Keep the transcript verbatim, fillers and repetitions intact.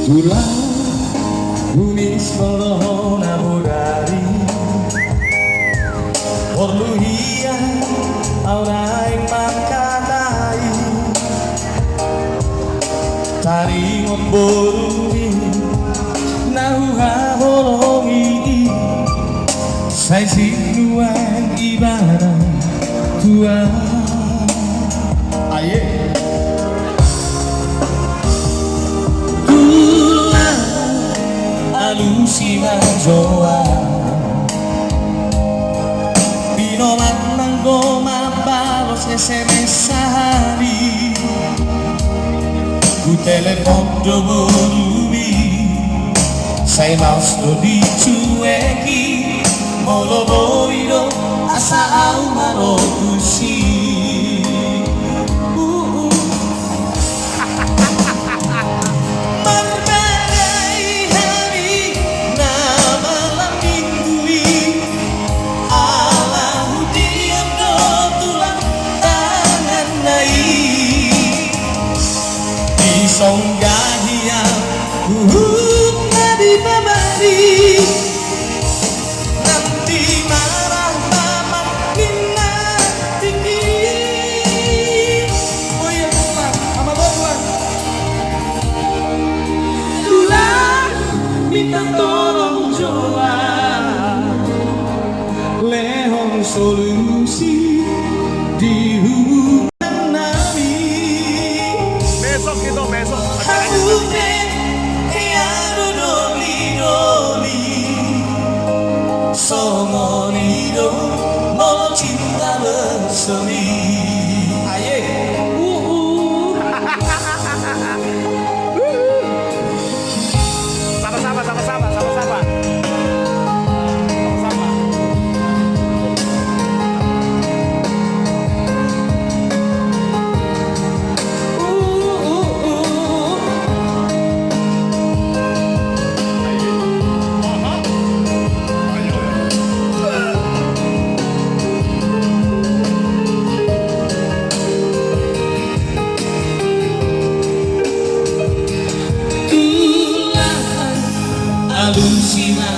Tulang, umis molo na bodari, porlu hian au naeng mangkatai. Taringot borumi na huhaholongi i, sai sinuan ibana tua. Aye. Tulang, alusi ma jo au. Pinomat nanggo mambalos S M S sahali. Hutelepon do borumi, sai laos do dicueki. Molo boi do asa au ma ro tusi. Uh, uh. Marbadai hami na malam minggu i, ala hudiam do tulang tanganna i. Disonggahi au huhut na dipabari. Nanti marah mama ninna tinggi. Oh iya, Tulang, ama Boruan. Tulang, minta tolong jo au, lehon solusi di hubungan nami. Besok gitu, besok. Hamu pe hea do doli-doli, songon i do molo cinta bersemi. Aye. Uh, uh. Sama-sama, sama-sama, sama-sama. Sama-sama. Tulang, alusi ma